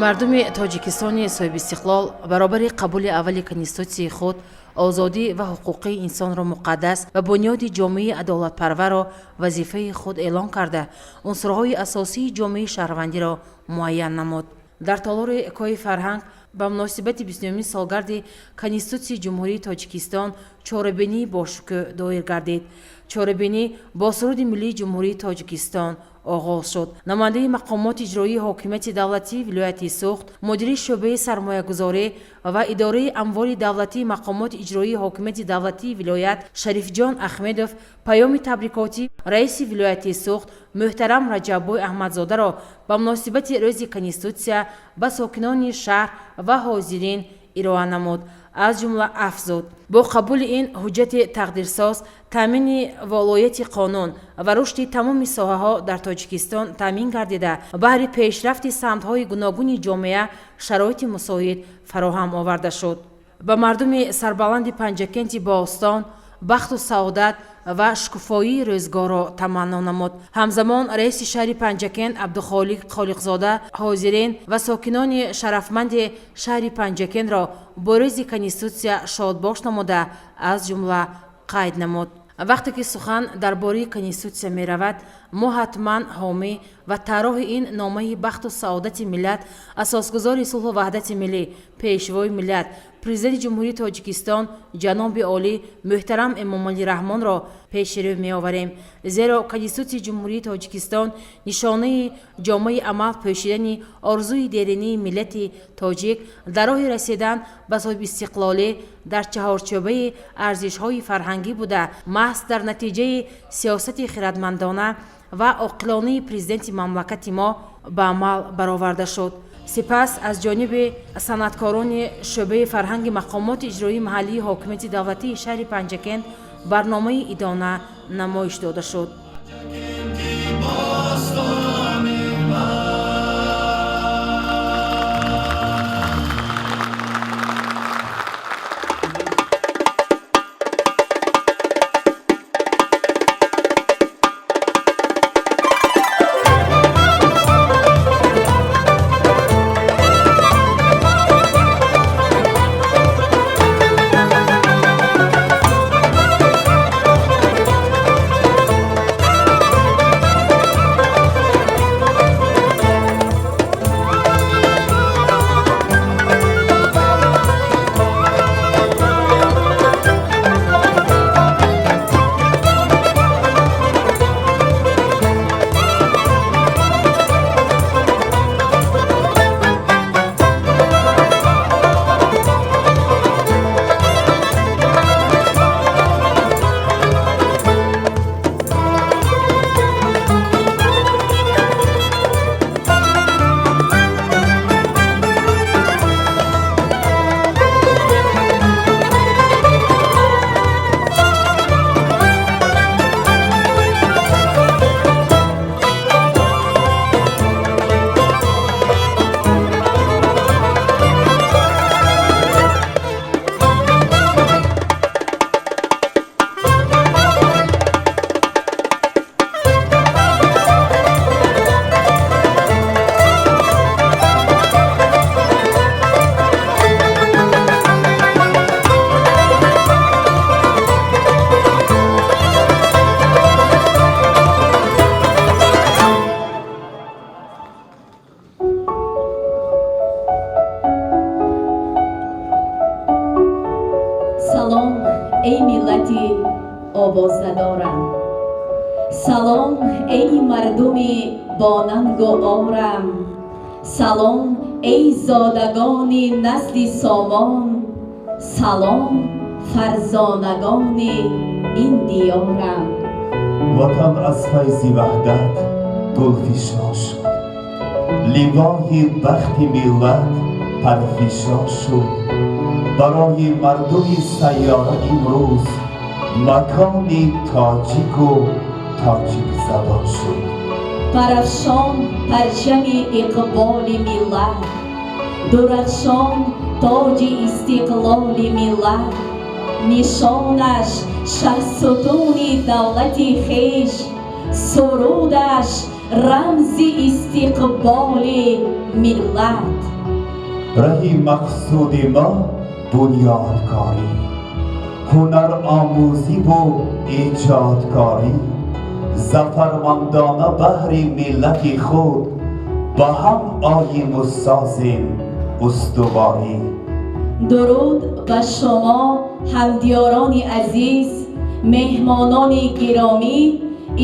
Мардуми Тоҷикистони соҳибистиқлол баробари қабули аввали Конститутсияи худ озодӣ ва ҳуқуқи инсонро муқаддас ва бунёди ҷомеаи адолатпарварро вазифаи худ эълон карда, унсурҳои асосии ҷомеаи шаҳрвандиро муайян намуд. Дар толори Кӯи фарҳанг ба муносибати 29-умин солгарди Конститутсияи Ҷумҳурии Тоҷикистон чорабинии бошукӯҳ доир гардид. Чорабинӣ бо суруди миллии Ҷумҳурии Тоҷикистон оғоз шуд. Намояндаи мақомоти иҷроии ҳокимияти давлатии вилояти Суғд, мудири шӯъбаи сармоягузорӣ ва идораи амволи давлатии мақомоти иҷроии ҳокимияти давлатии вилоят Шарифҷон Ахмедов паёми табрикотӣ раиси вилояти Суғд муҳтарам Раҷаббой Аҳмадзодаро ба муносибати Рӯзи Конститутсия ба сокинони шаҳр ва ҳозирин ироа намуд. Аз ҷумла афзуд: бо қабули ин ҳуҷҷати тақдирсоз таъмини волояти қонун ва рушди тамоми соҳаҳо дар Тоҷикистон таъмин гардида, баҳри пешрафти самтҳои гуногуни ҷомеа шароити мусоид фароҳам оварда шуд. Ба мардуми сарбаланди Панҷакенти бостон бахту саодат ва шукуфоии рӯзгорро таманно намуд. Ҳамзамон раиси шаҳри Панҷакент Абдухолиқ Холиқзода ҳозирин ва сокинони шарафманди шаҳри Панҷакентро бо Рӯзи Конститутсия шодбош намуда, аз ҷумла қайд намуд: вақте ки сухан дар бораи Конститутсия меравад, мо ҳатман ҳомӣ ва тарроҳи ин номаи бахту саодати миллат, асосгузори сулҳу ваҳдати миллӣ, Пешвои миллат, Президенти Ҷумҳурии Тоҷикистон ҷаноби олӣ муҳтарам Эмомалӣ Раҳмонро пеши рӯ меоварем. Зеро Конститутсияи Ҷумҳурии Тоҷикистон нишонаи ҷомаи амал пӯшидани орзуи деринии миллати тоҷик дар роҳи расидан ба соҳибистиқлолӣ дар чаҳорчӯбаи арзишҳои фарҳангӣ буда, маҳз дар натиҷаи сиёсати хирадмандона ва оқилонаи президенти мамлакати мо ба амал бароварда шуд. Сипас аз ҷониби санъаткорони шӯъбаи фарҳанги мақомоти иҷроии маҳаллии ҳокимияти давлатии шаҳри Панҷакент барномаи идона намоиш дода шуд. Салом, эй миллати овозадорам, салом, эй мардуми бонангу орам, салом, эй зодагони насли сомон, салом, фарзонагони ин диёрам. Ватан аз файзи ваҳдат гулфишон шуд, ливои бахти миллат парфишон шуд. Барои мардуми сайёра имрӯз макони тоҷику тоҷикзабон шуд. Парафшон парчами иқболи миллат, дурахшон тоҷи истиқлоли миллат, нишонаш шаҳсутуни давлати хеш, сурудаш Рамзи истиқболи миллат. Раҳи мақсуди мо бунёдкорӣ, ҳунаромӯзиву эҷодкорӣ, зафармандона баҳри миллати худ ба ҳам оиму созем устуворӣ. Дуруд ба шумо, ҳамдиёрони азиз, меҳмонони гиромӣ,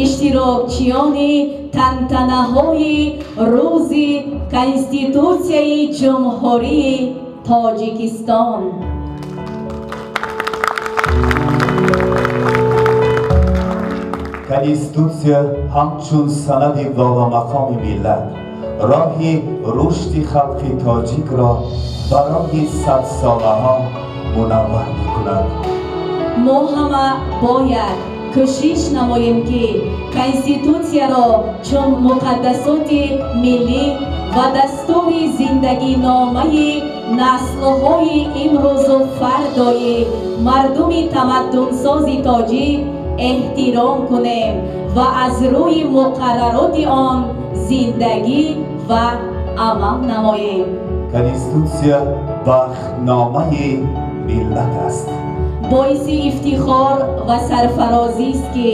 иштирокчиёни тантанаҳои Рӯзи Конститутсияи Ҷумҳурии Тоҷикистон. Конститутсия ҳамчун санади воломақоми миллат роҳи рушди халқи тоҷикро барои садсолаҳо мунаввар мекунад. Мо ҳама бояд кӯшиш намоем, ки Конститутсияро чун муқаддасоти миллӣ ва дастури зиндагиномаи наслҳои имрӯзу фардои мардуми тамаддунсози тоҷик эҳтиром кунем ва аз рӯи муқаррароти он зиндагӣ ва амал намоем. Конститутсия бахтномаи миллат аст. Боиси ифтихор ва сарфарозист, ки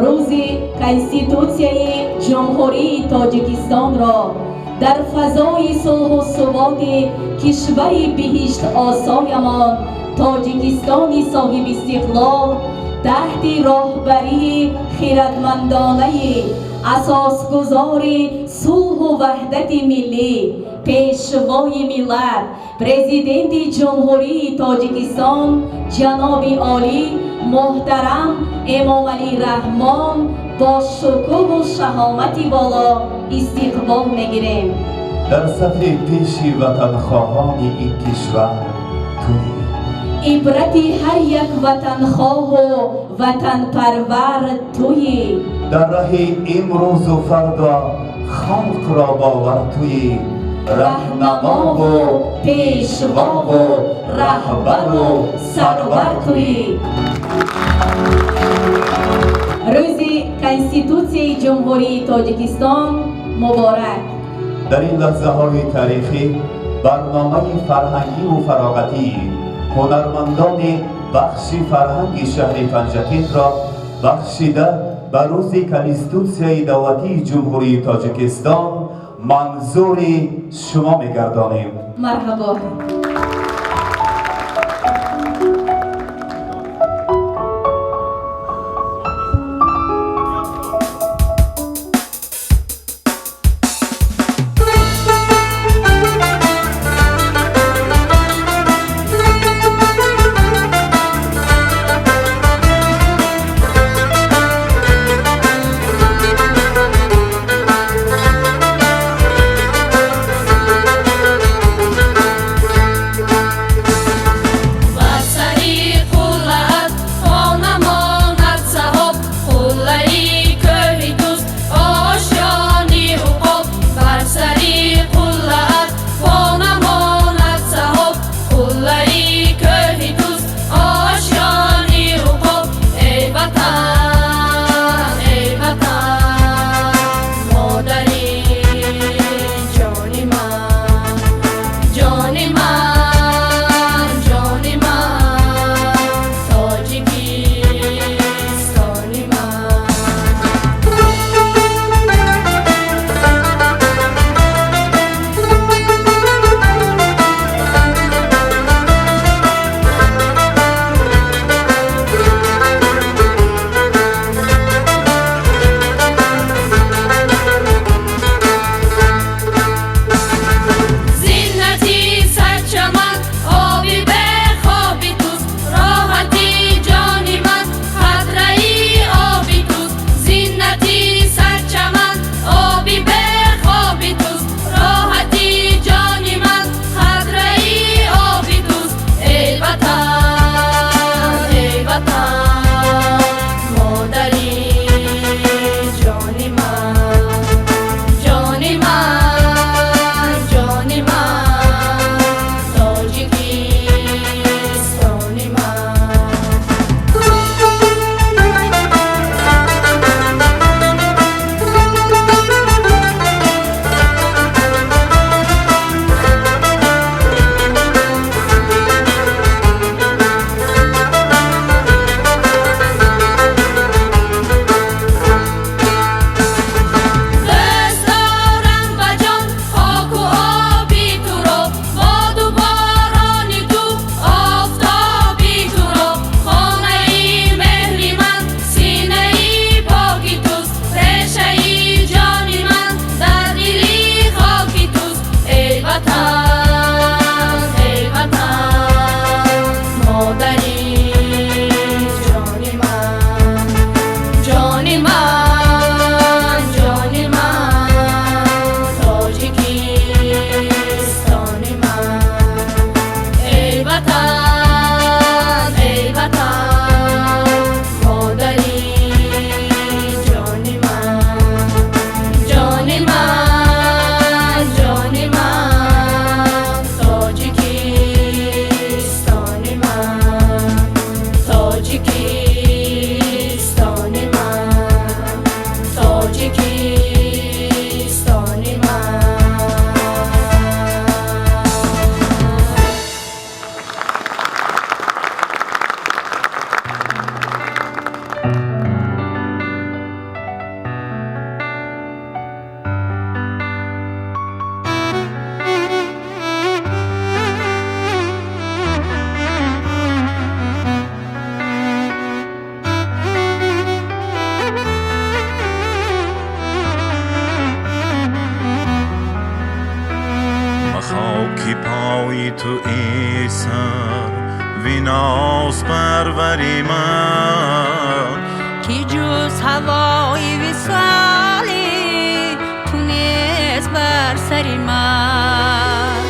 Рӯзи Конститутсияи Ҷумҳурии Тоҷикистонро дар фазои сулҳу суботи кишвари биҳиштосоямон, Тоҷикистони соҳибистиқлол, таҳти роҳбарии хиратмандонаи асосгузори сулҳу ваҳдати миллӣ, Пешвои миллат, Президенти Ҷумҳурии Тоҷикистон ҷаноби олӣ муҳтарам Эмомалӣ Раҳмон бо шукӯҳу шаҳомати боло истиқбол мегирем. Дар сафи пеши ватанхоҳони ин кишвар туӣ. Ибрати ҳар як ватанхоҳу ватанпарвар туӣ. Дар раҳи имрӯзу фардо халқро бовар туӣ, раҳнамову пешвову раҳбару сарвар туӣ. Рӯзи Конститутсияи Ҷумҳурии Тоҷикистон муборак! Дар ин лаҳзаҳои таърихӣ барномаи фарҳангиву фароғатии ҳунармандони бахши фарҳанги шаҳри Панҷакентро бахшида ба Рӯзи Конститутсияи давлатии Ҷумҳурии Тоҷикистон манзури шумо мегардонем. Марҳабо. Хоки пои ту эй сарвиноз парвари ман. Ки ҷуз ҳавои висоли ту нест бар сари ман.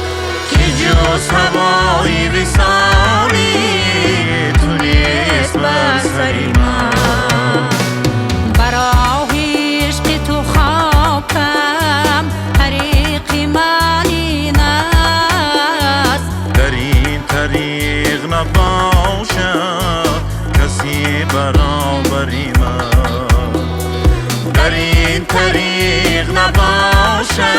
Ки ҷуз ҳавои висоли ту нест бар сари ман. Ба роҳи ишқи ту хокам, тариқи ман ин аст. Дар ин тариқ набошад касе баробари ман. Дар ин тариқ набошад.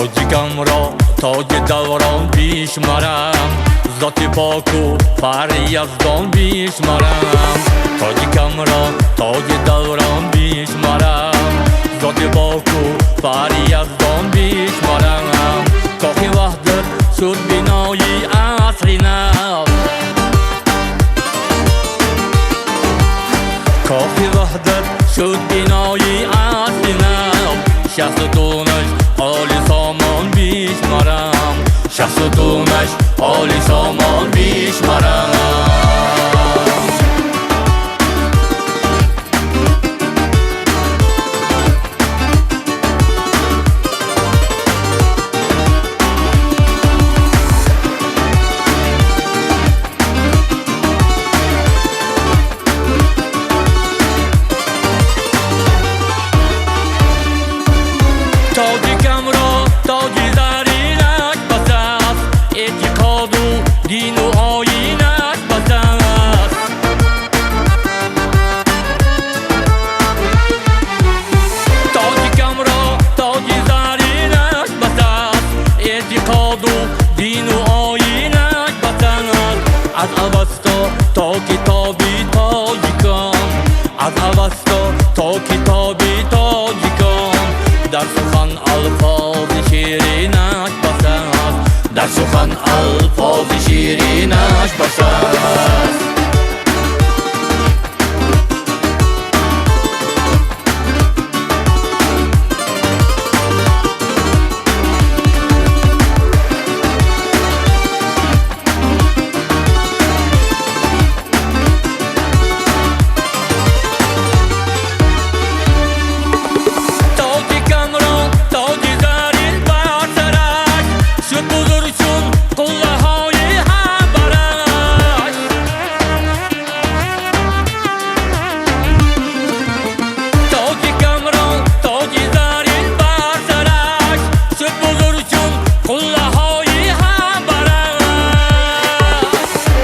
Тоҷикамро тоҷи даврон бишмарам, зоти поку фарри яздон бишмарам. Тоҷикамро тоҷи даврон бишмарам, зоти поку фарри яздон бишмарам. Кохи Ваҳдат шуд бинои асри нав, Кохи Ваҳдат шуд бинои асри нав. Шаҳсутунаш оли сомон бишмарам, шаҳсутунаш оли сомон бишмарам. Тоҷикамро тоҷи заринаш бас аст, эътиқоду дину оинаш бас аст. Тоҷикамро тоҷи заринаш бас аст, эътиқоду дину оинаш бас аст. Аз Авасто то китоби тоҷикон, аз Авасто то китоби тоҷикон, дар сухан алфози ширинаш бас аст, дар сухан алфози ширинаш бас аст. Тоҷикамро тоҷи зарин бар сараш, шуд бузург чун қуллаҳои ҳамбараш. Тоҷикамро тоҷи зарин бар сараш, шуд бузург чун қуллаҳои ҳамбараш.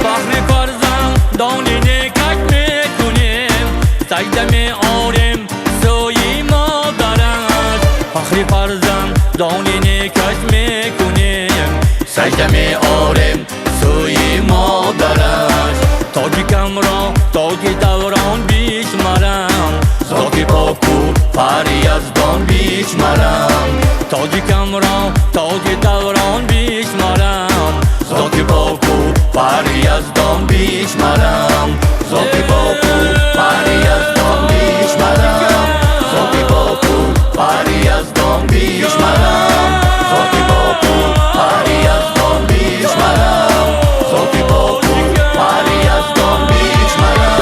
Фахри фарзандони некак мекунем, сажда меорем сӯи модараш. Фахри фарзандони некаш мекунем, сажда меорем сӯи модараш. Тоҷикамро тоҷи даврон бишмарам, зоти поку фарри яздон бишмарам. Тоҷикамро тоҷи даврон бишмарам, зоти поку фарри яздон бишмарам. Зоти поку фарри яздон бишмарам, зоти поку фарри яздон бишмарам. Зоти поку фарри яздон бишмарам, зоти поку фарри яздон бишмарам.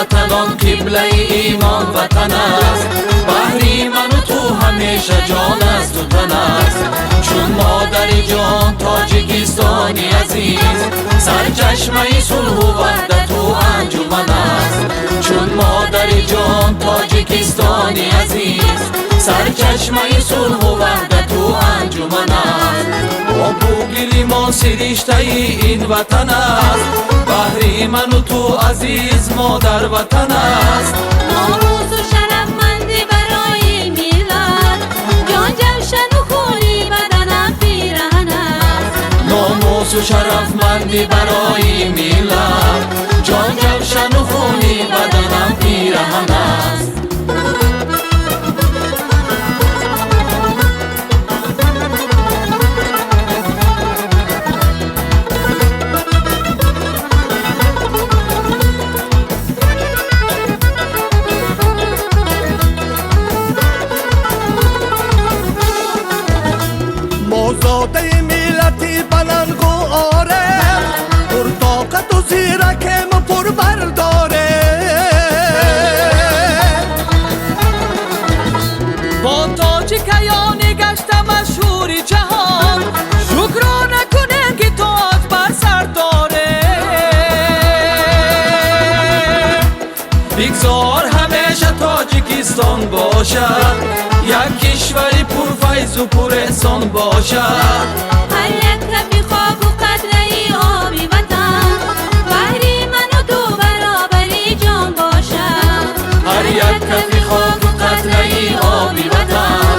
ватанон қиблаи имон ватан аст. Баҳри ману ту ҳамеша ҷон асту тан аст. Чун модари ҷон Тоҷикистони азиз, сарчашмаи сулҳу ваҳдату анҷуман аст. Чун модари ҷон Тоҷикистони азиз, сарчашмаи сулҳу ваҳдату анҷуман аст. Обу гили мо сириштаи ин ватан аст. Баҳри ману ту азиз модар ватан аст. Номусу шарафмандӣ барои миллат, ҷон ҷавшану хуни баданам пираҳан аст. Номусу шарафмандӣ барои миллат, ҷон ҷавшану хуни баданам пираҳан аст. Зодаи миллати баландгу орем, пуртоқату зиракему пурбардорем. Бо тоҷикаёни гашта машҳури ҷаҳон, шукрона кунем ки тоҷ бар сар дорем. Бигзор ҳамеша Тоҷикистон бошад, як кишвари пурфайзу пурэҳсон бошад. Ҳар як кафи хоку қатраи оби ватан, баҳри ману ту баробари ҷон бошад. Ҳар як кафи хоку қатраи оби ватан,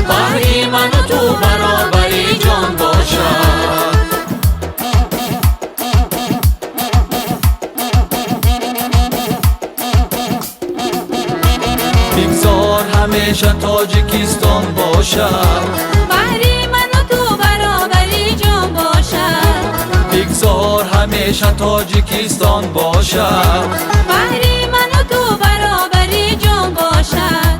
баҳри ману ту баробари ҷон бошад. Бигзор ҳамеша Тоҷикистон бошад, баҳри ману ту баробари ҷон бошад. Бигзор ҳамеша Тоҷикистон бошад, баҳри ману ту баробари ҷон бошад.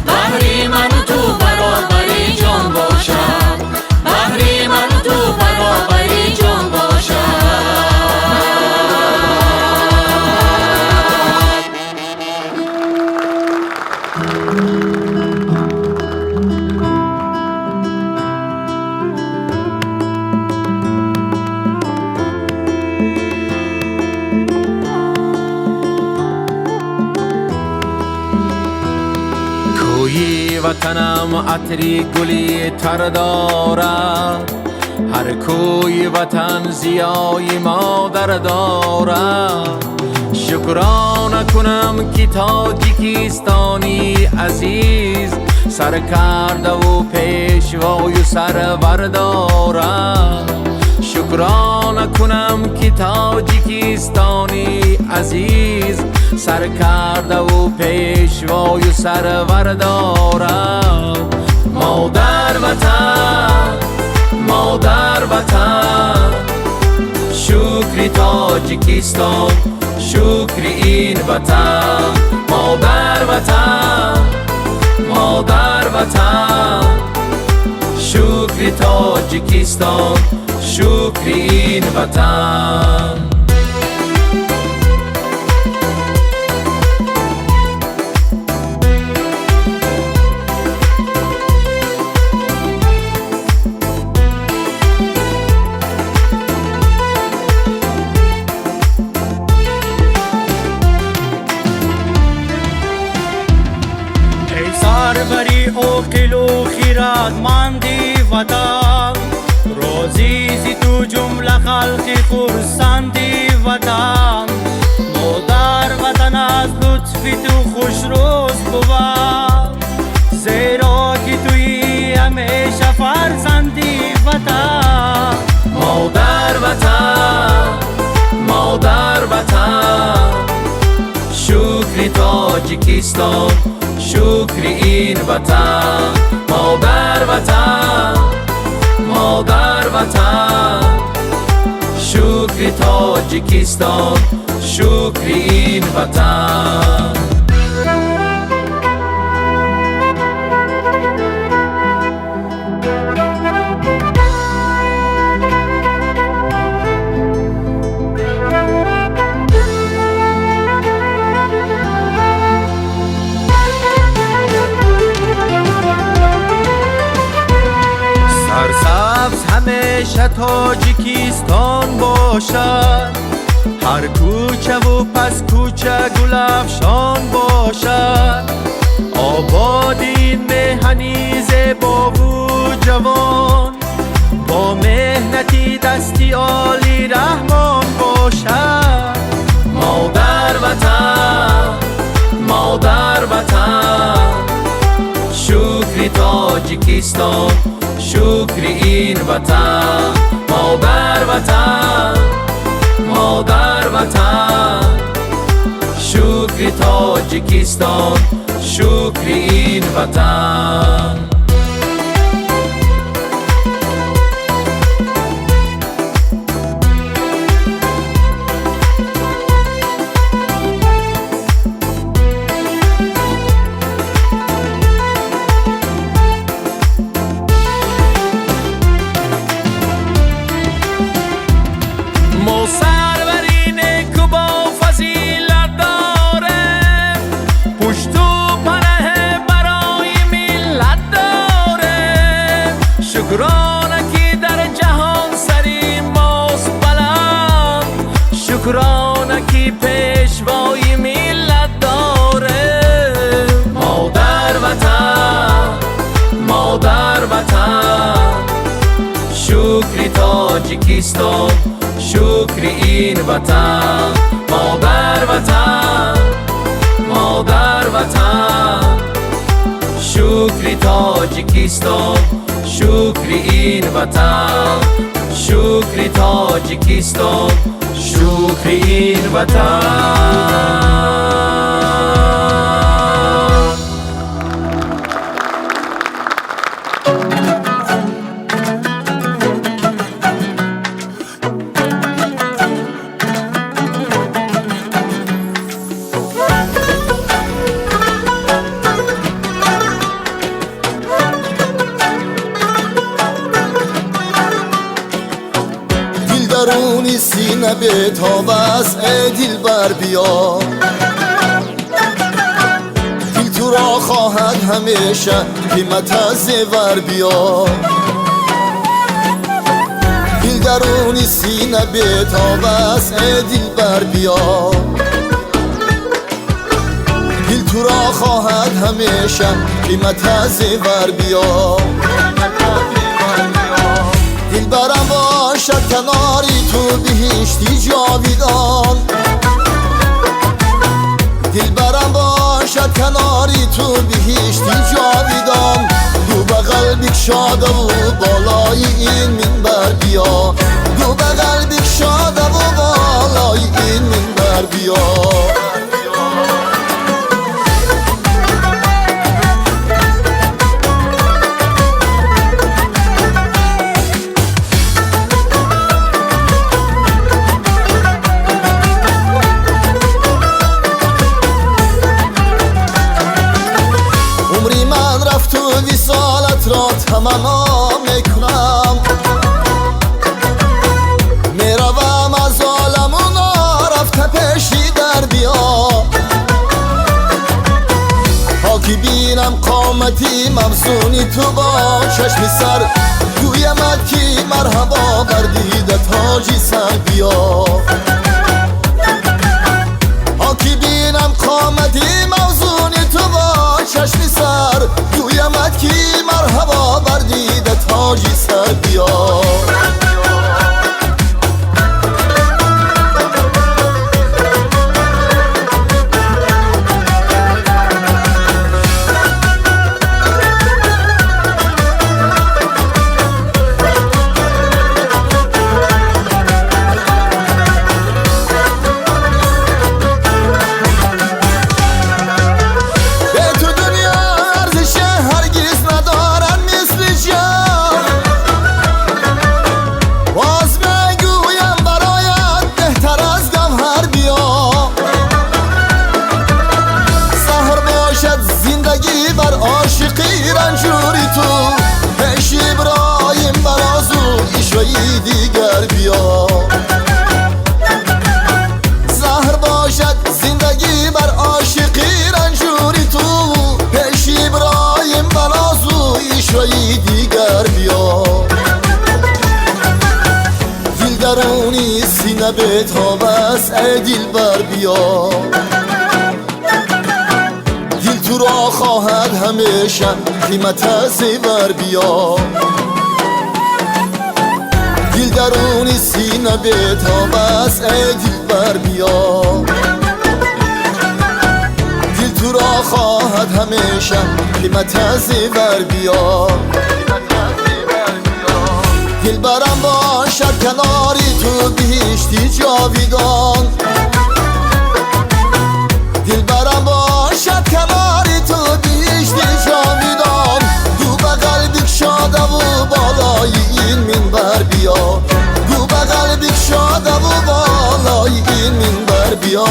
Баҳри ману ту баробари ҷон бошад. Баҳри ману ту баробари ҷон бошад. Кӯи ватанам атри гули тар дорад, ҳар кӯи ватан зиёи модар дорад. Шукрона кунам ки тоҷикистони азиз, саркардаву пешвою сарвар дорад. Шукрона кунам ки тоҷикистони азиз, саркардаву пешвою сарвар дорад. Модар ватан, модар ватан, шукри Тоҷикистон, шукри ин ватан. Модар ватан, модар ватан, шукри Тоҷикистон, шукри ин ватан. Эй сарвари оқилу хирадманди ватан, розӣ зи ту ҷумла халқи хурсанди ватан. Модар ватан аз лутфи ту хушрӯз бувад, зеро ки туи ҳамеша фарзанди ватан. Модар ватан, модар ватан, шукри Тоҷикистон, шукри ин ватан. Модар ватан, модар ватан, шукри Тоҷикистон, шукри ин ватан. ҳамеша Тоҷикистон бошад, ҳар кӯчаву пас кӯча гулафшон бошад. Ободи ин меҳани зебову ҷавон бо меҳнати дасти оли Раҳмон бошад. Модар ватан, модар ватан, шукри Тоҷикистон, шукри ин ватан. Модар ватан, модар ватан, шукри Тоҷикистон, шукри ин ватан. شکرانه که پیشوای ملت داره. مادر وطن، مادر وطن، شکری تاجیکستان، شکری این وطن. مادر وطن، مادر وطن، شکری تاجیکستان، شکری این وطن. شکری تاجیکستان، شکری این وطن. سینه به تابس ای دلبر بیا، دل تو را خواهد همیشه قیمت از زیور بیا. دل درونی سینه به تابس ای دلبر بیا، دل تو را خواهد همیشه قیمت از زیور بیا. دلبرم باشد کناری تو بهشتی جاویدان، دلبرم باشد کناری تو بهشتی جاویدان. دو بغل بکشاده و بالای این منبر بیا، دو بغل بکشاده و بالای این منبر بیا. را تمنا میکنم، میروم از عالم و نارفته پیشی در بیا. تا که بینم قامتی ممسونی تو با چشم سر، گویمت که مرحبا بر دیده تاجی سر بیا. تا که بینم قامتی موزونی تو با چشم سر، گویمت که مرحبا بر دیده تاجی سر بیا. سینه به تاب است ای دلبر بیا. دل تو را خواهد همیشه قیمت زیور بیا. دل درون سینه به تاب است ای دلبر بیا. دل تو را خواهد همیشه قیمت زیور بیا. دلبرم باشد کناری تو بهشتی جاویدان. دلبرم باشد کناری تو بهشتی جاویدان. گو بغل بکشاده و بالای این منبر بیا. گو بغل بکشاده و بالای این منبر بیا.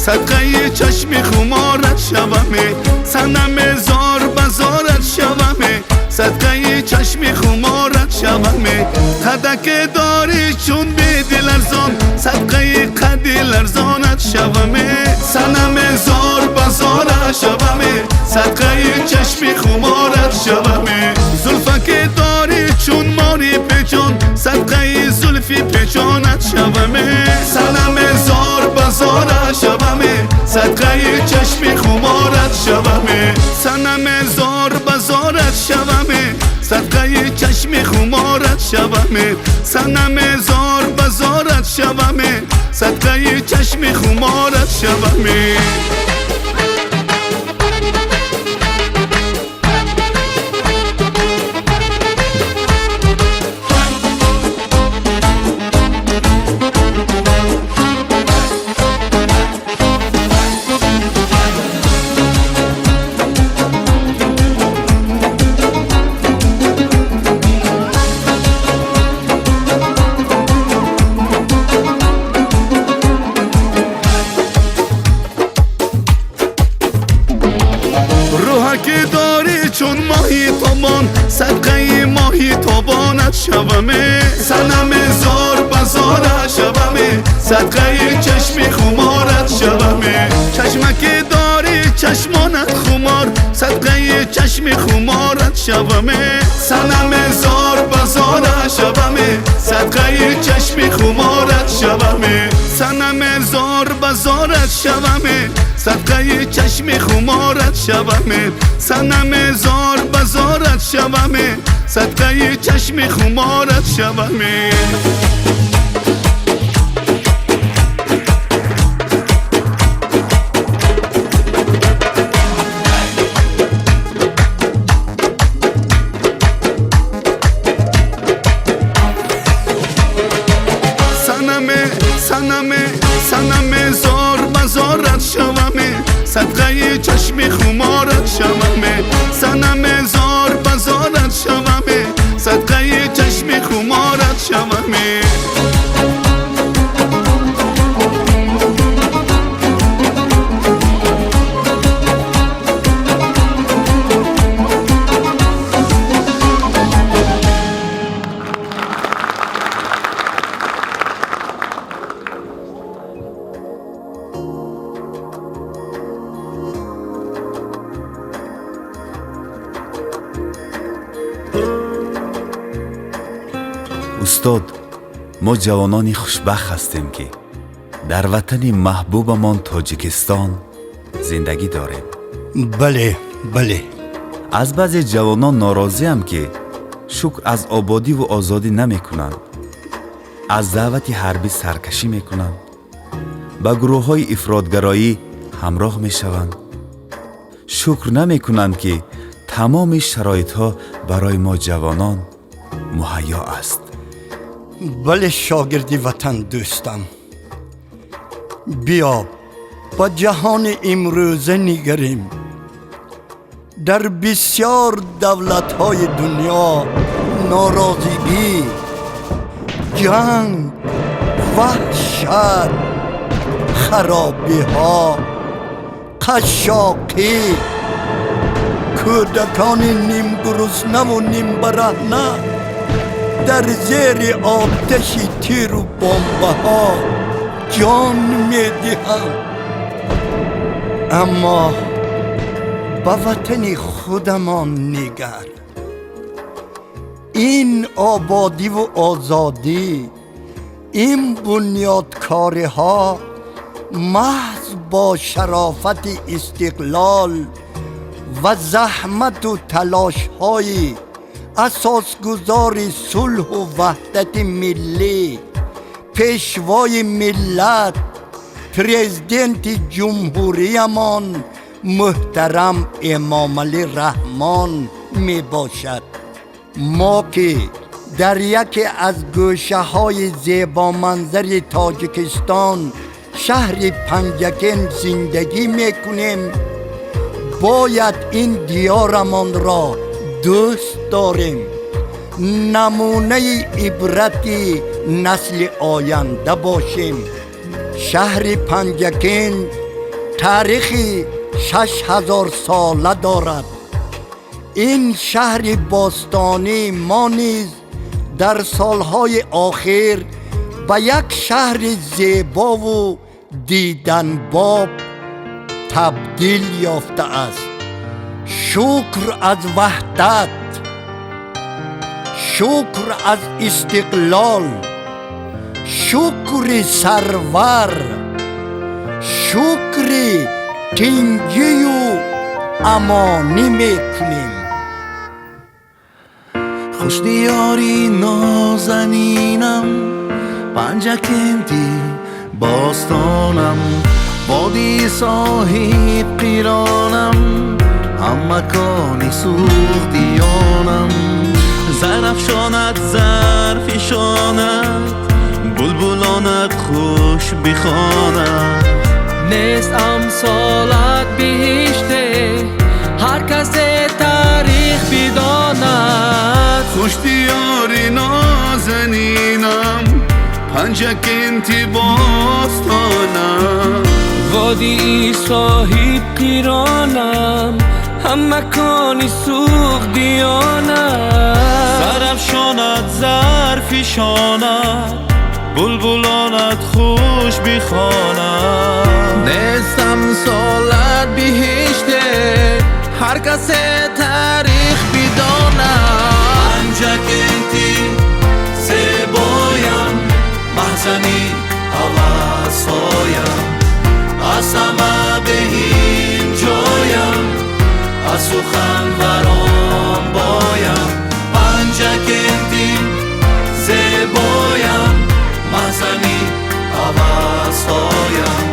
صدقه چشم خمارت شومه، صنم زار بزارت شومه، صدقه چشم خمارت شومه. قدک داری چون به دل ارزان، صدقه قد لرزانت شومه، صنم زار بزارت شومه، صدقه چشم خمارت شومه. زلفک داری چون ماری پیچان، صدقه زلفی پیچانت شومه، صنم زار بزارت شومه، صدقه چشم خمارت شومه، صنم زار بزارت شومه، صدقه چشم خمارت شومه، صنم زار بزارت شومه، صدقه چشم خمارت شومه. صدقه ماهی تابانت شومه، صنم زار بزارت شومه، صدقه چشم خمارت شومه. چشمک داری چشمانت خمار، صدقه چشم خمارت شومه، صنم زار بزارت شومه، صدقه چشم خمارت شومه، صنم زار بزارت شومه، صدقه چشم خمارت شومه، صنم زار بزارت شومه، صدقه چشم خمارت شومه. صنم زار بزارت شومه، صدقه چشم خمارت شومه، صنم زار بزارت شومه، صدقه چشم خمارت شومه. Устод, мо ҷавонони хушбахт ҳастем, ки дар ватани маҳбубамон Тоҷикистон зиндагӣ дорем. Бале, бале. Аз баъзе ҷавонон норозиам, ки шукр аз ободиву озодӣ намекунанд, аз даъвати ҳарбӣ саркашӣ мекунанд, ба гурӯҳҳои ифротгароӣ ҳамроҳ мешаванд, шукр намекунанд, ки тамоми шароитҳо барои мо ҷавонон муҳайё аст. Бале, шогирди ватандӯстам, биё ба ҷаҳони имрӯза нигарем. Дар бисёр давлатҳои дунё норозигӣ, ҷанг, ваҳшат, харобиҳо, қашшоқӣ, кӯдакони нимгуруснаву нимбараҳна дар зери оташи тиру бомбаҳо ҷон медиҳанд. Аммо ба ватани худамон нигар. Ин ободиву озодӣ, ин бунёдкориҳо маҳз бо шарофати истиқлол ва заҳмату талошҳои асосгузори сулҳу ваҳдати миллӣ, пешвои миллат, президенти ҷумҳуриямон муҳтарам Эмомалӣ Раҳмон мебошад. Мо ки дар яке аз гӯшаҳои зебоманзари Тоҷикистон, шаҳри Панҷакент зиндагӣ мекунем, бояд ин диёрамонро дӯст дорем, намунаи ибрати насли оянда бошем. Шаҳри Панҷакент таърихи 6000 сола дорад. Ин шаҳри бостонӣ мо низ дар солҳои охир ба як шаҳри зебову диданбоб табдил ёфтааст. Шукр аз ваҳдат, шукр аз истиқлол, шукри сарвар, шукри тинҷию амонӣ мекунем. Хушдиёри нозанинам, Панҷакенти бостонам, водии соҳибқиронам, ҳаммакони суғдиёнам. Зарафшонат зарфишонат, булбулонат хуш бихонад. Нест амсолат биҳиште, ҳар касе таърих бидонад. Хушдиёри нозанинам, Панҷакенти бостонам, водии соҳибқиронам, ҳаммакони суғдиёнам. Зарафшонат зарфишонат, булбулонат хуш бихонад. Нест амсолат биҳиште, ҳар касе таърих бидонад. Панҷакенти зебоям, маҳзани ҳавасҳоям, аз ҳама беҳин ҷоям, аз суханварон боям. Панҷакенти зебоям, маҳзани ҳавасҳоям,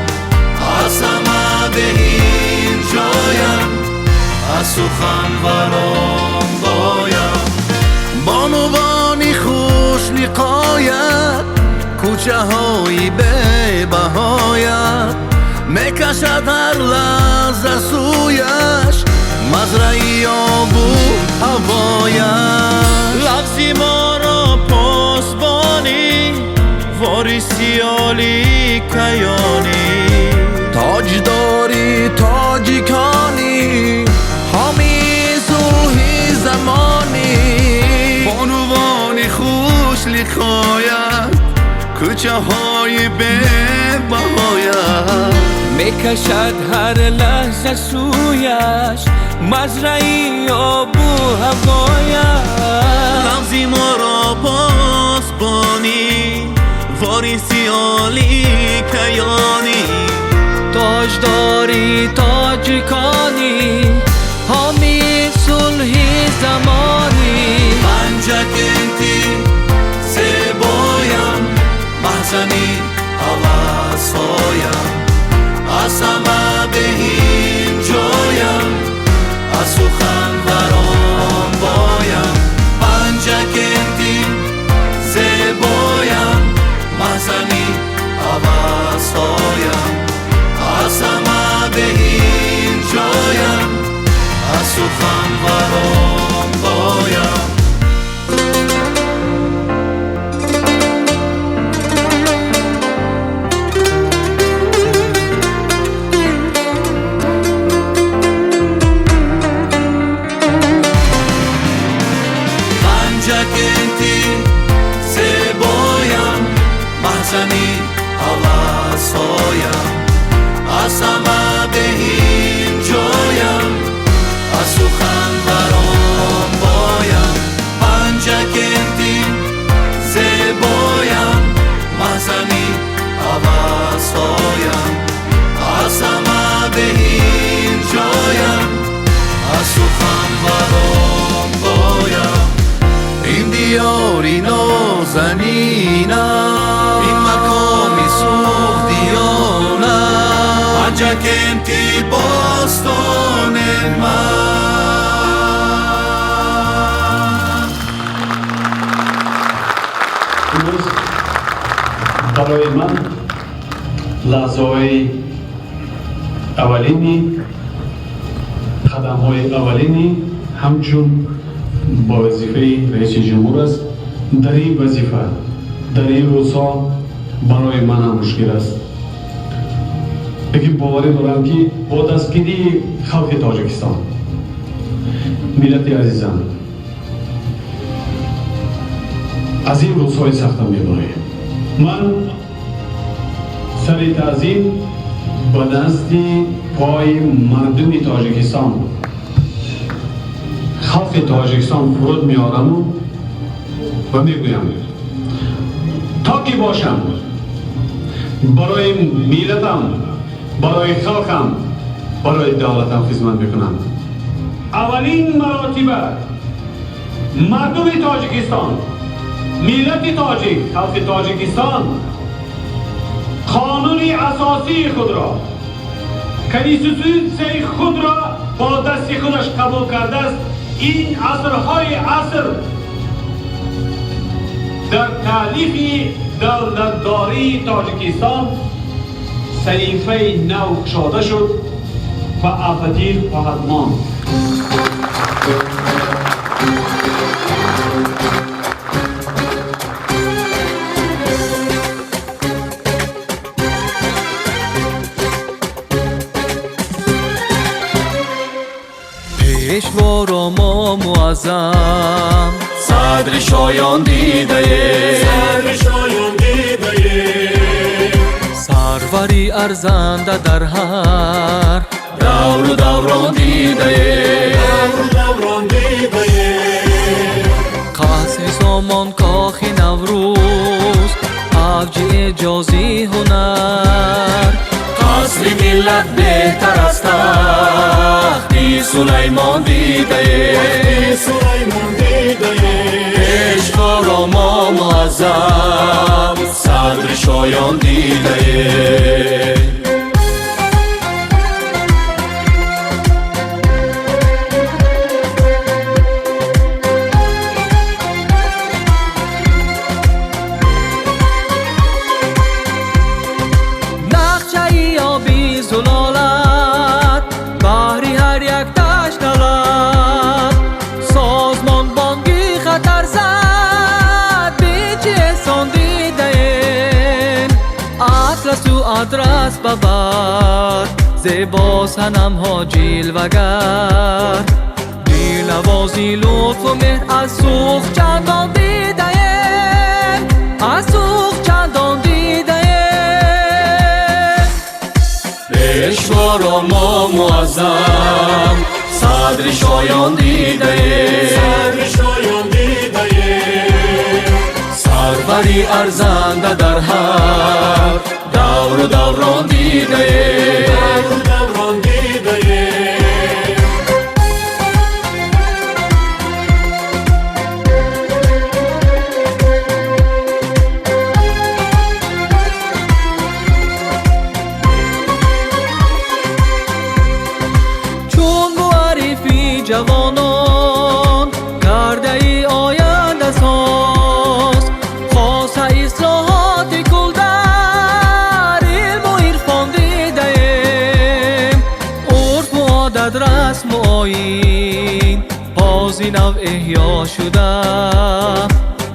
аз ҳама беҳин ҷоям, аз суханварон боям. Бонувони хушлиқоят, кӯчаҳои бебаҳоят, мекашад ҳар лаҳза сӯяш мазраи обу ҳавояш. Лафзи моро посбонӣ, вориси оли каёнӣ, тоҷдори тоҷиконӣ, ҳомии сулҳи замонӣ. Бонувони хушлиқоят, кӯчаҳои бебаҳоят, мекашад ҳар лаҳза сӯяш мазраи обу ҳавояш. Лафзи моро посбонӣ, вориси оли каёнӣ, тоҷдори тоҷиконӣ, ҳомии сулҳи замонӣ. Панҷакенти зебоям, маҳзани ҳавасҳоям, аз ҳама беҳин ҷоям, аз суханварон боям. Панҷакенти зебоям, маҳзани ҳавасҳоям, аз ҳама беҳин ҷоям, аз сухан ман. Имрӯз барои ман лаҳзаҳои аввалини, қадамҳои аввалини ҳамчун ба вазифаи раиси ҷумҳур аст. Дар ин вазифа, дар ин рӯзҳо барои ман ҳам мушкил аст, лекин боварӣ дорам, ки бо дастгирии халқи Тоҷикистон, миллати азизам, аз ин рӯзҳои сахта мебароем. Ман сари таъзим ба дасти пои мардуми Тоҷикистон, халқи Тоҷикистон фуруд меораму ва мегӯям, то ки бошам, барои миллатам, барои халқам, барои давлатам хизмат мекунам. Аввалин маротиба мардуми Тоҷикистон, миллати тоҷик, халқи Тоҷикистон қонуни асосии худро, конститутсияи худро бо дасти худаш қабул кардааст. Ин асрҳои аср дар таълифи давлатдории Тоҷикистон саҳифаи нав кушода шуд ва абадӣ хоҳад монд. Пешворо мо муаззам, садри шоён дидаем, сарвари арзанда дар ҳар давру даврон дидаем. Қасри сомон, кохи Наврӯз, авҷи эъҷози ҳунар. Қасри миллат беҳтар аз тахти Сулаймон дидаем. Пешворо мо муаззам, садри шоён дидаем. Нақшаи оби зулолат баҳри ҳар як ташналаб, созмон бонги хатар зад, бечи эҳсон дидаем. Атласу атрас ба бар, зебо санамҳо ҷилвагар, дилнавози лутфу меҳр аз сӯхт чандон дидаем, аз сӯхт чандон дидаем. Пешворо мо муаззам, садри шоён дидаем, сарвари арзанда дар ҳар давру даврон дидаем. Чун муаррифи ҷавонон кардаи ояндасоз, хоса ислоҳоти кул дар илму ирфон дидаем. Урфу одат, расму оин ҳози нав эҳё шуда,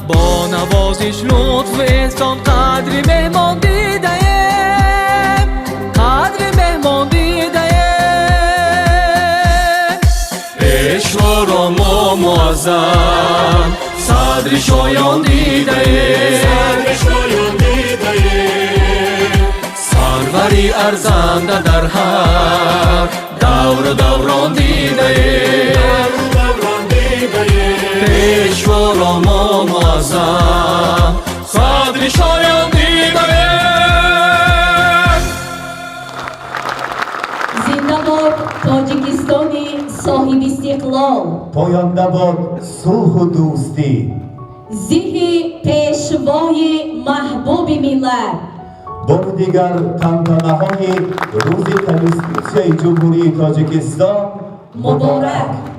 бо навозиш, лутфу эҳсон қадри меҳмон дидаем, қадри меҳмон дидаем. Пешворо мо муаззам, садри шоён дидаем, сарвари арзанда дар ҳар давру даврон дидаем. Пешворо мо муаззам, садри шоён дидаем. Зинда бод Тоҷикистони соҳибистиқлол! Поянда бод сулҳу дӯстӣ! Зиҳи пешвои маҳбуби миллат! Бори дигар тантанаҳои рӯзи Конститутсияи Ҷумҳурии Тоҷикистон Муборак!